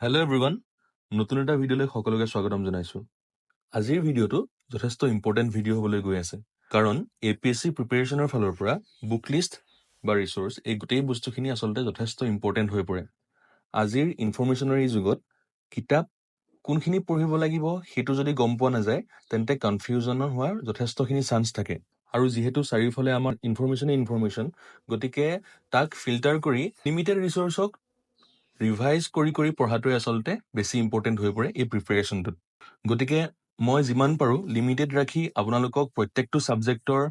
Hello' everyone, নতুন এটা ভিডিঅ'লৈ সকলোকে স্বাগতম জনাইছোঁ। আজিৰ ভিডিঅ'টো যথেষ্ট ইম্পৰ্টেণ্ট ভিডিঅ' হ'বলৈ গৈ আছে, কাৰণ এপিএছচি প্ৰিপেৰেশ্যনৰ ফালৰ পৰা বুক লিষ্ট বা ৰিচ'ৰ্চ, এই গোটেই বস্তুখিনি আচলতে যথেষ্ট ইম্পৰ্টেণ্ট হৈ পৰে। আজিৰ ইনফৰ্মেশ্যনৰ এই যুগত কিতাপ কোনখিনি পঢ়িব লাগিব, সেইটো যদি গম পোৱা নাযায়, তেন্তে কনফিউজনৰ হোৱাৰ যথেষ্টখিনি চান্স থাকে। আৰু যিহেতু চাৰিওফালে আমাৰ ইনফৰ্মেশ্যনেই ইনফৰ্মেশ্যন, গতিকে তাক ফিল্টাৰ কৰি লিমিটেড ৰিচ'ৰ্চক ৰিভাইজ কৰি কৰি পঢ়াটোৱে আচলতে বেছি ইম্পৰ্টেণ্ট হৈ পৰে এই প্ৰিপেৰেশ্যনটোত। গতিকে মই যিমান পাৰোঁ লিমিটেড ৰাখি আপোনালোকক প্ৰত্যেকটো ছাবজেক্টৰ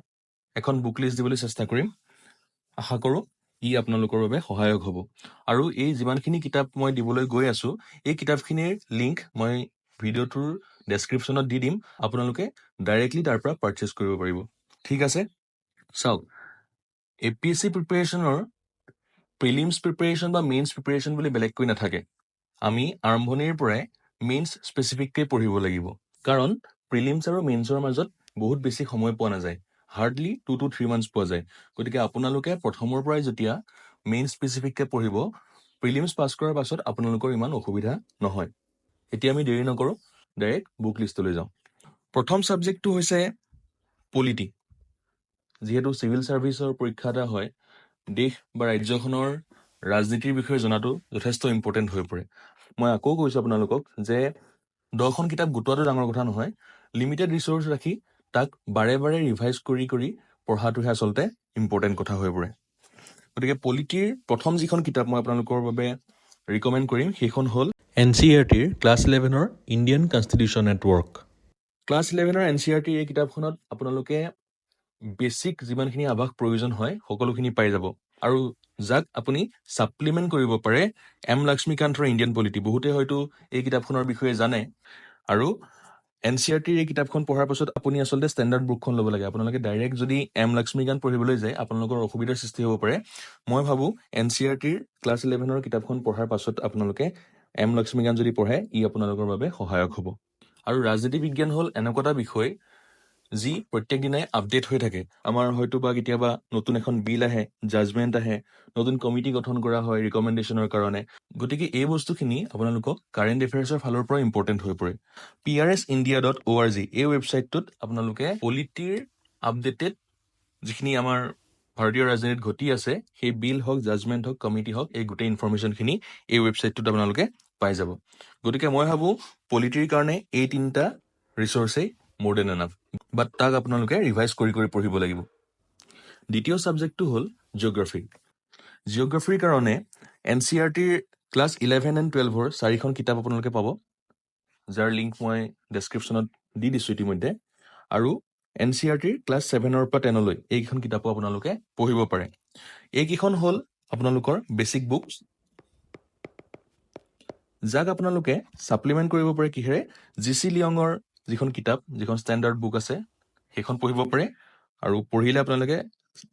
এখন বুক লিষ্ট দিবলৈ চেষ্টা কৰিম। আশা কৰোঁ ই আপোনালোকৰ বাবে সহায়ক হ'ব। আৰু এই যিমানখিনি কিতাপ মই দিবলৈ গৈ আছোঁ, এই কিতাপখিনিৰ লিংক মই ভিডিঅ'টোৰ ডেছক্ৰিপশ্যনত দি দিম। আপোনালোকে ডাইৰেক্টলি তাৰ পৰা পাৰচেছ কৰিব পাৰিব। ঠিক আছে, চাওক, এপিএছচি প্ৰিপেৰেশ্যনৰ প্ৰিলিমছ প্ৰিপেৰেশ্যন বা মেইনছ প্ৰিপেৰেশ্যন বুলি বেলেগকৈ নাথাকে। আমি আৰম্ভণিৰ পৰাই মেইনছ স্পেচিফিককৈ পঢ়িব লাগিব, কাৰণ প্ৰিলিমছ আৰু মেইনছৰ মাজত বহুত বেছি সময় পোৱা নাযায়, হাৰ্ডলি 2 টু 3 মান্থছ পোৱা যায়। গতিকে আপোনালোকে প্ৰথমৰ পৰাই যেতিয়া মেইন স্পেচিফিককৈ পঢ়িব, প্ৰিলিমছ পাছ কৰাৰ পাছত আপোনালোকৰ ইমান অসুবিধা নহয়। এতিয়া আমি দেৰি নকৰোঁ, ডাইৰেক্ট বুক লিষ্টলৈ যাওঁ। প্ৰথম ছাবজেক্টটো হৈছে পলিটি। যিহেতু চিভিল ছাৰ্ভিচৰ পৰীক্ষা এটা হয়, দেশ বা ৰাজ্যখনৰ ৰাজনীতিৰ বিষয়ে জনাটো যথেষ্ট ইম্পৰ্টেণ্ট হৈ পৰে। মই আকৌ কৈছোঁ আপোনালোকক যে 10খন কিতাপ গোটোৱাটো ডাঙৰ কথা নহয়, লিমিটেড ৰিচ'ৰ্চ ৰাখি তাক বাৰে বাৰে ৰিভাইজ কৰি কৰি পঢ়াটোহে আচলতে ইম্পৰ্টেণ্ট কথা হৈ পৰে। গতিকে পলিটিৰ প্ৰথম যিখন কিতাপ মই আপোনালোকৰ বাবে ৰিকমেণ্ড কৰিম, সেইখন হ'ল এনচিইআৰটিৰ ক্লাছ 11ৰ Indian constitution at work. Class 11ৰ এনচিইআৰটিৰ এই কিতাপখনত আপোনালোকে বেছিক যিমানখিনি আভাস প্ৰয়োজন হয়, সকলোখিনি পাই যাব। আৰু যাক আপুনি ছাপ্লিমেণ্ট কৰিব পাৰে এম লক্ষ্মীকান্তৰ ইণ্ডিয়ান পলিটি। বহুতে হয়তো এই কিতাপখনৰ বিষয়ে জানে। আৰু এনচিইআৰটিৰ এই কিতাপখন পঢ়াৰ পাছত আপুনি আচলতে ষ্টেণ্ডাৰ্ড বুকখন ল'ব লাগে। আপোনালোকে ডাইৰেক্ট যদি এম লক্ষ্মীকান্ত পঢ়িবলৈ যায়, আপোনালোকৰ অসুবিধাৰ সৃষ্টি হ'ব পাৰে। মই ভাবোঁ এনচিইআৰটিৰ ক্লাছ 11ৰ কিতাপখন পঢ়াৰ পাছত আপোনালোকে এম লক্ষ্মীকান্ত যদি পঢ়ে, ই আপোনালোকৰ বাবে সহায়ক হ'ব। আৰু ৰাজনীতি বিজ্ঞান হ'ল এনেকুৱা এটা বিষয় যি প্ৰত্যেক দিনাই আপডেট হৈ থাকে। আমাৰ হয়তো বা কেতিয়াবা নতুন এখন বিল আহে, জাজমেণ্ট আহে, নতুন কমিটি গঠন কৰা হয় ৰিকমেণ্ডেশ্যনৰ কাৰণে। গতিকে এই বস্তুখিনি আপোনালোকক কাৰেণ্ট এফেয়াৰ্ছৰ ফালৰ পৰা ইম্পৰ্টেণ্ট হৈ পৰে। PRSIndia.org, এই ৱেবছাইটটোত আপোনালোকে পলিটিৰ আপডেটেড যিখিনি আমাৰ ভাৰতীয় ৰাজনীতিত ঘটি আছে, সেই বিল হওক, জাজমেণ্ট হওক, কমিটি হওক, এই গোটেই ইনফৰ্মেশ্যনখিনি এই ৱেবছাইটটোত আপোনালোকে পাই যাব। গতিকে মই ভাবোঁ পলিটিৰ কাৰণে এই তিনিটা ৰিচ'ৰ্চেই মোৰ then enough, বাট তাক আপোনালোকে ৰিভাইজ কৰি কৰি পঢ়িব লাগিব। দ্বিতীয় ছাবজেক্টটো হ'ল জিঅ'গ্ৰাফী। জিঅ'গ্ৰাফীৰ কাৰণে এনচিইআৰটিৰ ক্লাছ 11 এণ্ড 12ৰ চাৰিখন কিতাপ আপোনালোকে পাব, যাৰ লিংক মই ডেছক্ৰিপশ্যনত দি দিছোঁ ইতিমধ্যে। আৰু এনচিইআৰটিৰ ক্লাছ 7ৰ পৰা 10লৈ এইকেইখন কিতাপো আপোনালোকে পঢ়িব পাৰে। এইকেইখন হ'ল আপোনালোকৰ বেছিক বুকছ, যাক আপোনালোকে ছাপ্লিমেণ্ট কৰিব পাৰে কিহেৰে? জি চি লিয়ঙৰ যিখন কিতাপ, যিখন ষ্টেণ্ডাৰ্ড বুক আছে, সেইখন পঢ়িব পাৰে। আৰু পঢ়িলে আপোনালোকে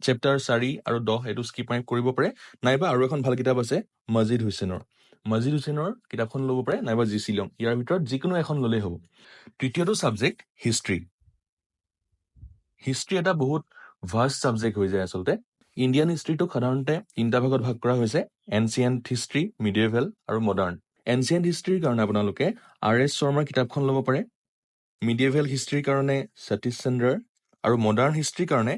চেপ্টাৰ 4 আৰু 10 এইটো স্কিপ মাৰি কৰিব পাৰে। নাইবা আৰু এখন ভাল কিতাপ আছে মজিদ হুছেইনৰ, মজিদ হুছেইনৰ কিতাপখন ল'ব পাৰে, নাইবা জি চি লিয়ং। ইয়াৰ ভিতৰত যিকোনো এখন ল'লেই হ'ব। তৃতীয়টো ছাবজেক্ট হিষ্ট্ৰী। হিষ্ট্ৰী এটা বহুত ভাষ্ট ছাবজেক্ট হৈ যায় আচলতে। ইণ্ডিয়ান হিষ্ট্ৰীটোক সাধাৰণতে তিনিটা ভাগত ভাগ কৰা হৈছে, এনচিয়েণ্ট হিষ্ট্ৰী, মিডিয়েভেল আৰু মডাৰ্ণ। এনচিয়েণ্ট হিষ্ট্ৰীৰ কাৰণে আপোনালোকে আৰ এছ শৰ্মাৰ কিতাপখন ল'ব পাৰে, মিডিয়েভেল হিষ্ট্ৰীৰ কাৰণে সতীশ চন্দ্ৰৰ আৰু মডাৰ্ণ হিষ্ট্ৰীৰ কাৰণে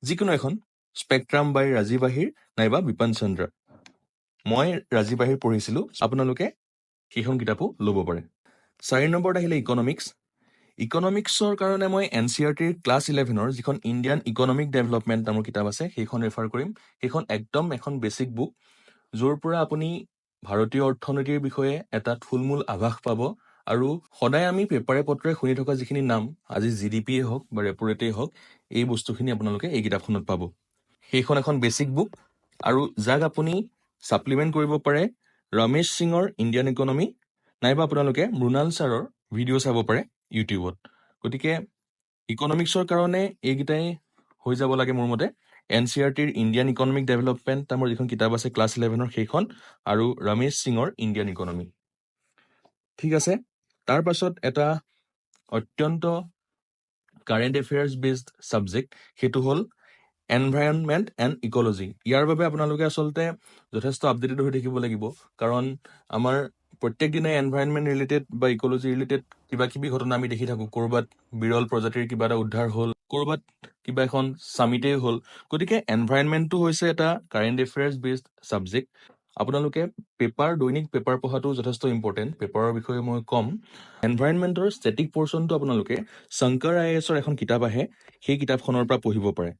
যিকোনো এখন, স্পেক্ট্ৰাম বাই ৰাজীৱ আহিৰ নাইবা বিপন চন্দ্ৰ। মই ৰাজীৱ আহিৰ পঢ়িছিলোঁ, আপোনালোকে সেইখন কিতাপো ল'ব পাৰে। 4 নম্বৰত আহিলে ইকনমিক্স। ইকনমিক্সৰ কাৰণে মই এনচিইআৰটিৰ ক্লাছ 11ৰ যিখন ইণ্ডিয়ান ইকনমিক ডেভেলপমেণ্ট নামৰ কিতাপ আছে, সেইখন ৰেফাৰ কৰিম। সেইখন একদম এখন বেছিক বুক, য'ৰ পৰা আপুনি ভাৰতীয় অৰ্থনীতিৰ বিষয়ে এটা থুলমূল আভাস পাব। আৰু সদায় আমি পেপাৰে পত্ৰই শুনি থকা যিখিনি নাম, আজি জিডিপিয়ে হওক বা ৰেপ' ৰেটেই হওক, এই বস্তুখিনি আপোনালোকে এই কিতাপখনত পাব। সেইখন এখন বেছিক বুক আৰু যাক আপুনি ছাপ্লিমেণ্ট কৰিব পাৰে ৰমেশ সিঙৰ ইণ্ডিয়ান ইকনমি, নাইবা আপোনালোকে মৃণাল ছাৰৰ ভিডিঅ' চাব পাৰে ইউটিউবত। গতিকে ইকনমিক্সৰ কাৰণে এইকেইটাই হৈ যাব লাগে মোৰ মতে, এনচিইআৰটিৰ ইণ্ডিয়ান ইকনমিক ডেভেলপমেণ্ট নামৰ যিখন কিতাপ আছে ক্লাছ 11ৰ, সেইখন আৰু ৰমেশ সিঙৰ ইণ্ডিয়ান ইকনমি। ঠিক আছে, তাৰ পাছত এটা অত্যন্ত কাৰেণ্ট এফেয়াৰ্ছ বেছড ছাবজেক্ট, সেইটো হ'ল এনভাইৰনমেণ্ট এণ্ড ইক'লজি। ইয়াৰ বাবে আপোনালোকে আচলতে যথেষ্ট আপডেটেড হৈ থাকিব লাগিব, কাৰণ আমাৰ প্ৰত্যেক দিনাই এনভাইৰনমেণ্ট ৰিলেটেড বা ইক'লজি ৰিলেটেড কিবা কিবি ঘটনা আমি দেখি থাকোঁ। ক'ৰবাত বিৰল প্ৰজাতিৰ কিবা এটা উদ্ধাৰ হ'ল, ক'ৰবাত কিবা এখন চামিটেই হ'ল। গতিকে এনভাইৰনমেণ্টটো হৈছে এটা কাৰেণ্ট এফেয়াৰ্ছ বেছড ছাবজেক্ট। আপোনালোকে পেপাৰ, দৈনিক পেপাৰ পঢ়াটো যথেষ্ট ইম্পৰ্টেণ্ট। পেপাৰৰ বিষয়ে মই ক'ম। এনভাইৰনমেণ্টৰ ষ্টেটিক পৰ্চনটো আপোনালোকে শংকৰ আইএএছৰ এখন কিতাপ আহে, সেই কিতাপখনৰ পৰা পঢ়িব পাৰে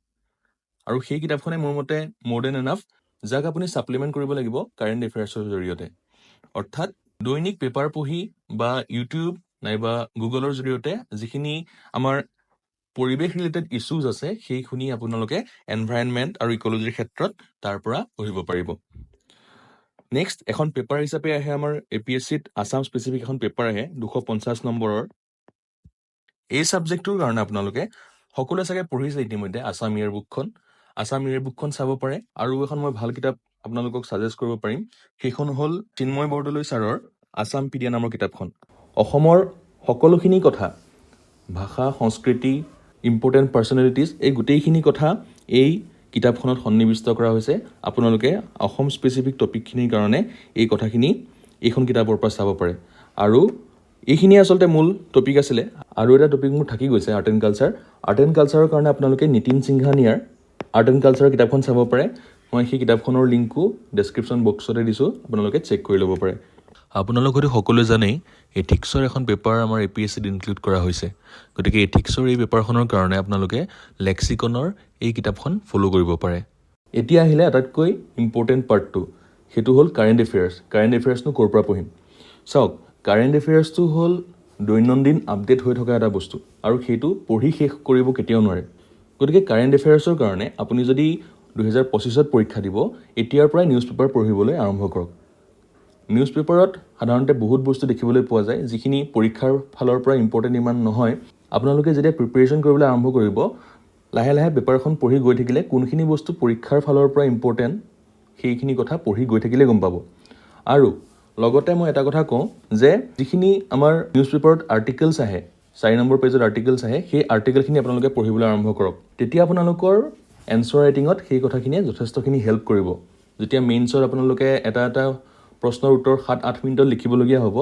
আৰু সেই কিতাপখনে মোৰ মতে মোৰ then enough, যাক আপুনি ছাপ্লিমেণ্ট কৰিব লাগিব কাৰেণ্ট এফেয়াৰ্ছৰ জৰিয়তে। অৰ্থাৎ দৈনিক পেপাৰ পঢ়ি বা ইউটিউব নাইবা গুগলৰ জৰিয়তে যিখিনি আমাৰ পৰিৱেশ ৰিলেটেড ইছ্যুজ আছে, সেইখিনি আপোনালোকে এনভাইৰনমেণ্ট আৰু ইক'লজিৰ ক্ষেত্ৰত তাৰ পৰা পঢ়িব পাৰিব। নেক্সট এখন পেপাৰ হিচাপে আহে আমাৰ এপিএছচিত আছাম স্পেচিফিক এখন পেপাৰ আহে 250 নম্বৰৰ। এই ছাবজেক্টটোৰ কাৰণে আপোনালোকে সকলোৱে চাগে পঢ়িছে ইতিমধ্যে আছাম ইয়েৰ বুকখন। আছাম ইয়েৰ বুকখন চাব পাৰে। আৰু এখন মই ভাল কিতাপ আপোনালোকক ছাজেষ্ট কৰিব পাৰিম, সেইখন হ'ল চিন্ময় বৰদলৈ ছাৰৰ আছাম পিডিয়া নামৰ কিতাপখন। অসমৰ সকলোখিনি কথা, ভাষা, সংস্কৃতি, ইম্পৰ্টেণ্ট পাৰ্চনেলিটিজ, এই গোটেইখিনি কথা এই কিতাপখনত সন্নিৱিষ্ট কৰা হৈছে। আপোনালোকে অসম স্পেচিফিক টপিকখিনিৰ কাৰণে এই কথাখিনি এইখন কিতাপৰ পৰা চাব পাৰে। আৰু এইখিনিয়ে আচলতে মূল টপিক আছিলে। আৰু এটা টপিক মোৰ থাকি গৈছে, art and culture. Art and কালচাৰৰ কাৰণে আপোনালোকে নীতিন সিংহানিয়াৰ আৰ্ট এণ্ড কালচাৰৰ কিতাপখন চাব পাৰে। মই সেই কিতাপখনৰ লিংকো ডেছক্ৰিপশ্যন বক্সতে দিছোঁ, আপোনালোকে চেক কৰি ল'ব পাৰে। আপোনালোক হয়তো সকলোৱে জানেই, এথিক্সৰ এখন পেপাৰ আমাৰ এপিএছচিত ইনক্লুড কৰা হৈছে। গতিকে এথিক্সৰ এই পেপাৰখনৰ কাৰণে আপোনালোকে লেক্সিকনৰ এই কিতাপখন ফ'ল' কৰিব পাৰে। এতিয়া আহিলে আটাইতকৈ ইম্পৰ্টেণ্ট পাৰ্টটো, সেইটো হ'ল কাৰেণ্ট এফেয়াৰ্ছ। কাৰেণ্ট এফেয়াৰ্ছনো ক'ৰ পৰা পঢ়িম? চাওক, কাৰেণ্ট এফেয়াৰ্ছটো হ'ল দৈনন্দিন আপডেট হৈ থকা এটা বস্তু আৰু সেইটো পঢ়ি শেষ কৰিব কেতিয়াও নোৱাৰে। গতিকে কাৰেণ্ট এফেয়াৰ্ছৰ কাৰণে আপুনি যদি 2025ত পৰীক্ষা দিব, এতিয়াৰ পৰাই নিউজ পেপাৰ পঢ়িবলৈ আৰম্ভ কৰক। নিউজ পেপাৰত সাধাৰণতে বহুত বস্তু দেখিবলৈ পোৱা যায়, যিখিনি পৰীক্ষাৰ ফালৰ পৰা ইম্পৰ্টেণ্ট ইমান নহয়। আপোনালোকে যেতিয়া প্ৰিপেৰেশ্যন কৰিবলৈ আৰম্ভ কৰিব, লাহে লাহে পেপাৰখন পঢ়ি গৈ থাকিলে কোনখিনি বস্তু পৰীক্ষাৰ ফালৰ পৰা ইম্পৰ্টেণ্ট, সেইখিনি কথা পঢ়ি গৈ থাকিলে গম পাব। আৰু লগতে মই এটা কথা কওঁ যে যিখিনি আমাৰ নিউজ পেপাৰত আৰ্টিকেলছ আহে, 4 নম্বৰ পেজত আৰ্টিকেলছ আহে, সেই আৰ্টিকেলখিনি আপোনালোকে পঢ়িবলৈ আৰম্ভ কৰক। তেতিয়া আপোনালোকৰ এনচাৰ ৰাইটিঙত সেই কথাখিনিয়ে যথেষ্টখিনি হেল্প কৰিব। যেতিয়া মেইনছত আপোনালোকে এটা এটা প্ৰশ্নৰ উত্তৰ 7-8 মিনিটত লিখিবলগীয়া হ'ব,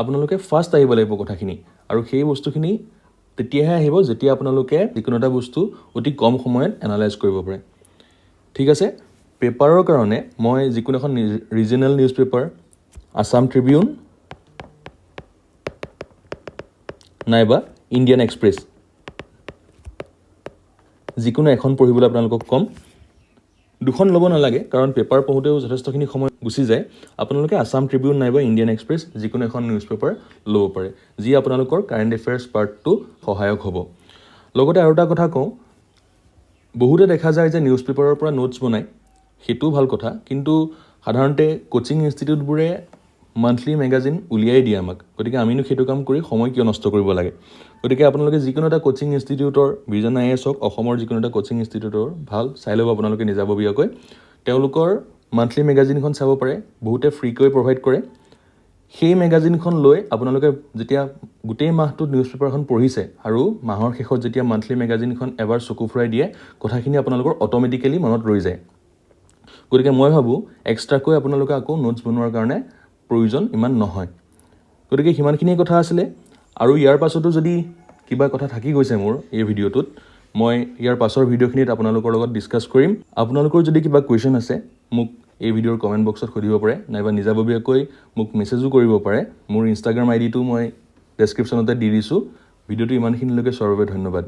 আপোনালোকে ফাষ্ট আহিব লাগিব কথাখিনি আৰু সেই বস্তুখিনি তেতিয়াহে আহিব যেতিয়া আপোনালোকে যিকোনো এটা বস্তু অতি কম সময়ত এনালাইজ কৰিব পাৰে। ঠিক আছে, পেপাৰৰ কাৰণে মই যিকোনো এখন regional news paper, Assam Tribune নাইবা ইণ্ডিয়ান এক্সপ্ৰেছ, যিকোনো এখন পঢ়িবলৈ আপোনালোকক ক'ম। দুখন ল'ব নালাগে, কাৰণ পেপাৰ পঢ়োঁতেও যথেষ্টখিনি সময় গুচি যায়। আপোনালোকে আছাম ট্ৰিবিউন নাইবা ইণ্ডিয়ান এক্সপ্ৰেছ, যিকোনো এখন নিউজ পেপাৰ ল'ব পাৰে, যি আপোনালোকৰ কাৰেণ্ট এফেয়াৰ্ছ পাৰ্টটো সহায়ক হ'ব। লগতে আৰু এটা কথা কওঁ, বহুতে দেখা যায় যে নিউজ পেপাৰৰ পৰা নোটছ বনায়। সেইটোও ভাল কথা, কিন্তু সাধাৰণতে কোচিং ইনষ্টিটিউটবোৰে মান্থলি মেগাজিন উলিয়াই দিয়ে আমাক। গতিকে আমিনো সেইটো কাম কৰি সময় কিয় নষ্ট কৰিব লাগে? গতিকে আপোনালোকে যিকোনো এটা কোচিং ইনষ্টিটিউটৰ, ভিজন আইএএছ হওক, অসমৰ যিকোনো এটা কোচিং ইনষ্টিটিউটৰ ভাল চাই ল'ব আপোনালোকে নিজাববীয়াকৈ। তেওঁলোকৰ মান্থলি মেগাজিনখন চাব পাৰে, বহুতে ফ্ৰীকৈ প্ৰভাইড কৰে। সেই মেগাজিনখন লৈ আপোনালোকে যেতিয়া গোটেই মাহটোত নিউজ পেপাৰখন পঢ়িছে আৰু মাহৰ শেষত যেতিয়া মান্থলি মেগাজিনখন এবাৰ চকু ফুৰাই দিয়ে, কথাখিনি আপোনালোকৰ অট'মেটিকেলি মনত ৰৈ যায়। গতিকে মই ভাবোঁ, এক্সট্ৰাকৈ আপোনালোকে আকৌ নোটছ বনোৱাৰ কাৰণে প্ৰয়োজন ইমান নহয়। গতিকে সিমানখিনিয়ে কথা আছিলে। আৰু ইয়াৰ পাছতো যদি কিবা কথা থাকি গৈছে মোৰ এই ভিডিঅ'টোত, মই ইয়াৰ পাছৰ ভিডিঅ'খিনিত আপোনালোকৰ লগত ডিছকাছ কৰিম। আপোনালোকৰ যদি কিবা কুৱেশ্যন আছে, মোক এই ভিডিঅ'ৰ কমেণ্ট বক্সত সুধিব পাৰে নাইবা নিজাববীয়াকৈ মোক মেছেজো কৰিব পাৰে। মোৰ ইনষ্টাগ্ৰাম আইডিটো মই ডেছক্ৰিপশ্যনতে দি দিছোঁ। ভিডিঅ'টো ইমানখিনিলৈকে চোৱাৰ বাবে ধন্যবাদ।